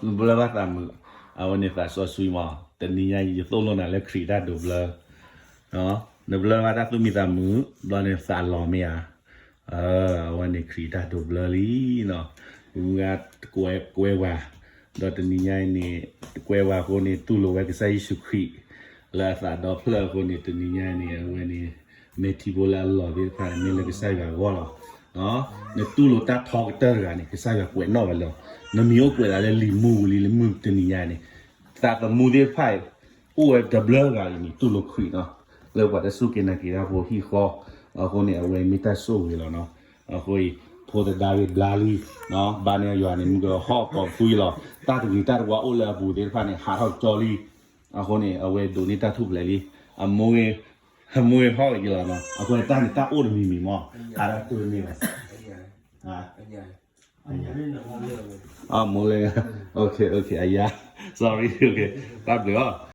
နဘျၢဘၣ်သးမုာ်, အဝဲန့ၣ်သးစီဆှံမး, တနံၤညါအံၤ ယသိၣ်လိနၤလၢခရံာ်တၢ်ဒိးဘျၢ, နဘျၢဘၣ်တၢ်သူၣ်မံသးမုာ် ဘျီန့ၣ်သးလီၤမ့ၢ်ဧါ, အဝဲန့ၣ်ခရံာ်တၢ်ဒိးဘျၢလံနီၤ, ပမုၢ်ဂၤတကွဲးဝဲ, ဒီးတနံၤညါအံၤန့ၣ် တကွဲးဝဲအဃိန့ၣ် တူၢ်လိာ်ဝဲကစၢ်ယ့ၣ်ၡူးခရံာ် လၢအသးဒီဖျၢၣ်အဃိန့ၣ် တနံၤညါအံၤန့ၣ် အဝဲန့ၣ် မဲာ်ထံဖိလၢအလီၢ်သ့ၣ်တဖၣ်န့ၣ် မ့ၢ်လၢကစၢ်ယွၤအဂီၢ်လီၤ. နတူၢ်လိာ်တၢ်ထီကတၢၢ်တဂၤန့ၣ် ကစၢ်ယွၤကွဲးနီၣ်ဝဲလၢ နမံၤအိၣ်ကွဲးဒၣ်လၢလံာ်မူဝံၤလံ လၢမုၢ်တနံၤညါန့ၣ် သးသမူသ့ၣ်တဖၣ် အိၣ်ဝဲတဘျၢဂၤအံၤန့ၣ် တူၢ်လိာ်ခရံာ်နီၤ, လၢပှၤတစူၢ်က့ၤနာ်က့ၤတၢ်ဖိဟံၣ်ဃီ, အဃိန့ၣ်အဝဲမ့ၢ်တၢ်ဆိၣ်ဂ့ၤလီၤနီၤ. အဃိအံၤ ဖိသဒါဂ့ၤဘျါလံ, ဘၣ်န့ၢ်ယွၤန့ၣ် မုၢ်ကဟီၣ်ကိးပသူအံၤလီၤ, တၢ်တဂ့ၤတၢ်တဝါအိၣ်လၢအပူၤသ့ၣ်တဖၣ်န့ၣ် ဟးထီၣ်ကၠီလံ, အဃိန့ၣ် အဝဲဒိးန့ၢ်တၢ်ထူၣ်ဖျဲးလံ, အမိၢ်ဂ့ၤ, အမိၢ်ဂ့ၤဟီၣ်ဂ့ၤလီၤနီၤ, အဃိန့ၣ်တၢ်န့ၣ်တၢ်အိၣ်တမံၤမံၤမး, ဟးထီၣ်တမ့ၢ်ဘၣ် အမိၢ်လၢ, အယါ, sorry, တၢ်ဘျုးအီၤ,